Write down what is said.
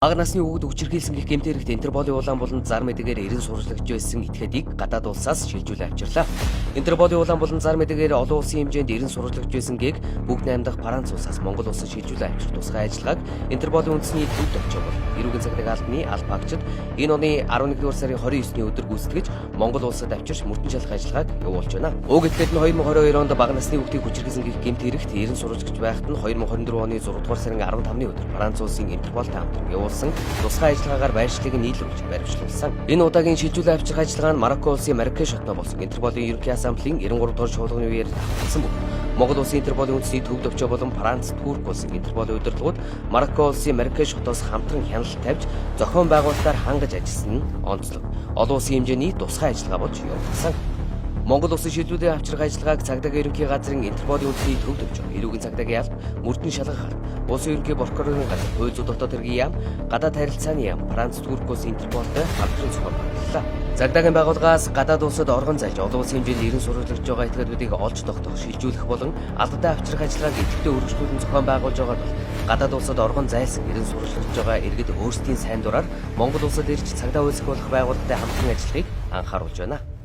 Бага насны хүүхэд хүчирхийлсэн гэх гэмт хэрэгт Интерполын улаан буланд зар мэдэгээр эрен сурвалжлагч байсан этгээдийг гадаад улсаас шилжүүлэн авчирлаа. Интерполын улаан буланд зар мэдэгээр олон улсын хэмжээнд эрен сурвалжлагч байсан гээг бүгд 8 дахь Франц улсаас Монгол улсад шилжүүлэн авчирх тусгай ажиллагааг Интерполын үндэсний төв товчоо бол эрүүгийн цагдаагийн албаны албаагчид энэ оны 11-р сарын 29-ний өдөр гүйцэтгэж Монгол улсад авчирч мөрдөн шалах ажиллагааг явуулж байна. Уг этгээд нь 2022 онд бага насны хүүхдийг хүчирхийлсэн гэх гэмт хэрэгт эрен сурвалжлагч байхад нь 2024 оны 6 дугаар сарын 15-ны өдөр Франц улсын Интерполтой хамтран явуулсан тусгай ажиллагаагаар байршлыг нь нийлүүлж баривчлуулсан. Энэ удаагийн шилжүүлэн авчрах ажиллагаа нь Марокко улсын Марракеш хотноо болсон Интерполын ерөнхий ассамблеийн 93 дугаар чуулганы үеэр давталсан бөгөөд Монгол улсын Интерполын үндэсний төв төвчөө болон Франц, Турк улсын Интерполын удирдлагууд Марокко улсын Марракеш хотоос хамтран хяналт тавьж зохион байгуулалтаар хангаж ажилласан нь онцлог. Олон улсын хэмжээний тусгай ажиллагаа болж явагдсан. Монгол улсын шилжүүлэн авчрах ажиллагааг цагдаагийн ерөнхий газрын Интерполын үндэсний төв төвчөө, эрүүгийн цагдаагийн алба, мөрдөн шалгах алба, улсын ерөнхий прокурорын газар, хууль зүйн дотоод хэргийн яам, гадаад харилцааны яам, Франц, Турк улсын Интерполтой хамтран зохион байгууллаа. Цагдаагийн байгууллагаас гадаад улсад оргон зайлж олон улсын хэмжээнд эрен сурвалжлагч байгаа этгээдүүдийг олж тогтоох, шилжүүлэх болон алдатай авчрах ажиллагааг идэвхтэй өргөжлүүлэн зохион байгуулж байгаа бол гадаад улсад оргон зайлсан эрен сурвалжлагч байгаа иргэд өөрсдийн сайн дураар Монгол улсад ирж цагдаа үйлсэх болох байгууллагатай хамтран ажиллахыг анхааруулж байна.